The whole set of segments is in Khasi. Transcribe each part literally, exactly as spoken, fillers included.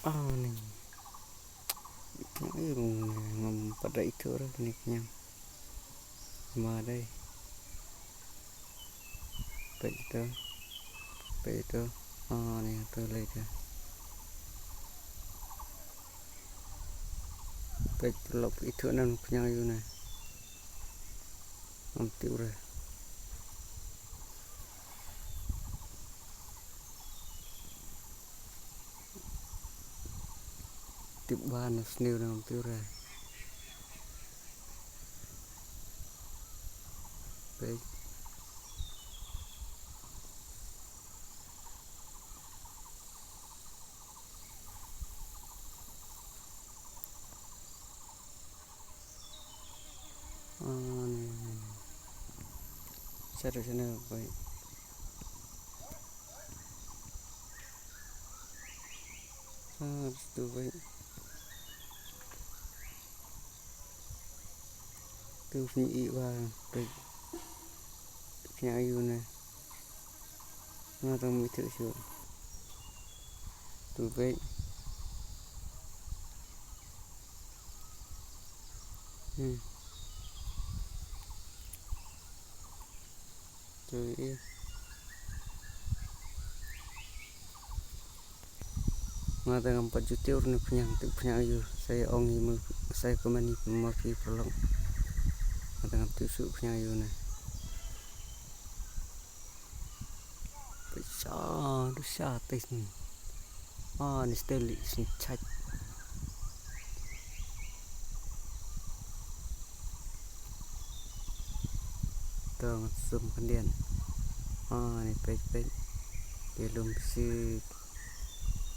Ah, ni. Pynïaid rung ne, ngam pat da ithuh ruh kine pynïaid. Ma dei. Peit to. Peit to. Ah, ni to lei to. Peit to lok ithuh nam pynïaid ïa u ne. Ngam tip re. Tip ba na sniew na ngam tip re. Peit. Ah, ni, ni, ni. Satu sana, baik. Ah, situ, baik. Tu sini i wa, baik. Sini ayu na. Nga tang mui thik shuh. Tu bek. Hmm. Tu i. Nga tang ngam pat ju tip ne pynïaid, tip pynïaid ïa u. Sa ïa ong ïa me, sa ïa comment ïa ma phi paralok. Nga tang ngam tip shuh pynïaid ïa u ne. Peit sha, du sha tei sni. Ah, ni steli sni chait. To ngat sum khyndiat. Ah, ni peit peit. Te lum shi,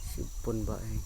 shi pun ba hi.